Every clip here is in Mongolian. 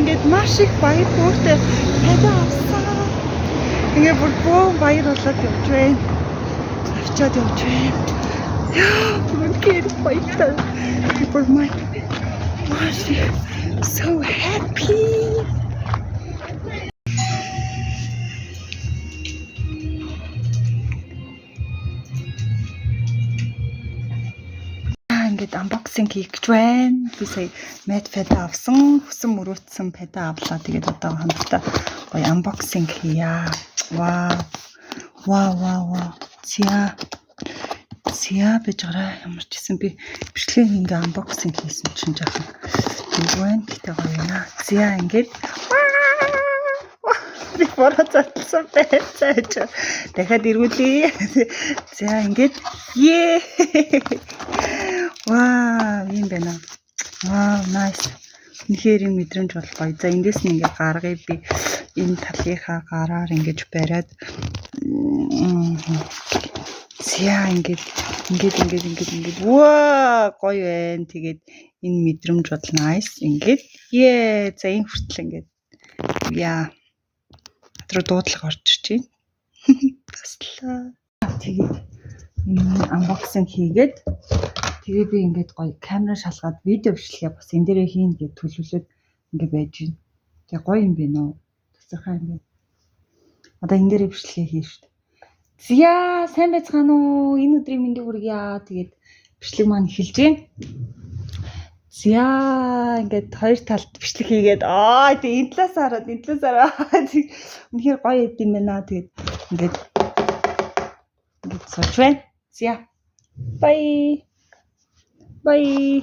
Ингээд маш их баяр хөөртэй пада авсан. Ингээд бүр бөөн баяр болоод явж байна. Авчаад явж байна. Яа, бүр үнэхээр баяртай. Би бүр маш их so happy. Ингээд unboxing хийх гэж байна. Би сая matte pad авсан, хүсэн мөрөөдсөн pad авлаа. Тэгээд одоо хамтдаа гоё unboxing хийя. Вау. Вау, вау, вау. Зя. Зя байж гараа. Ямар ч гэсэн би бичлэгээ ингээ unboxing хийсэн чинь жаахан юу байна. Гэтэ гоё байна. Зя ингээд би бороо задлсан байна. За дахиад эргүүлье. За ингээд ее. Вау, юм байна. Вау, nice. Үнэхээр юм мэдрэмж бол гоё. За эндээс нь ингээ гаргая би энэ талынхаа гараар ингэж бариад за ингээд ингээд ингээд ингээд ингээд ваа гоё байна. Тэгээд энэ мэдрэмж бол nice. Ингээд ее. За энэ хүртэл ингээд яа. Руу дуудлага орж ирж байна. Таслаа. Тэгээд энэ unboxing хийгээд тэгээ би ингээд гоё камера шалгаад видео бичлэгээ бас энэ дээрээ хийн гэж төлөвлөд ингээд байж байна. Тэгээ гоё юм байна уу? Тасархай юм байна. Одоо энэ дээрээ бичлэгээ хийн шүү дээ. Зя сайн байцгаана уу? Энэ өдрийн мэндийг хүргье. Тэгээд бичлэг маань эхэлж байна. За ингээд хоёр талд бичлэг хийгээд аа тэг энэ талаас хараад энэ талаас хараад үнэхээр гоё эд юм байна. Тэгээд ингээд ингээд сууж байна. За. Bye. Bye.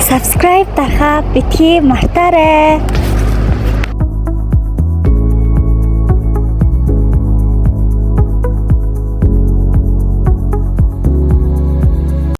Subscribe дарахаа битгий мартаарай.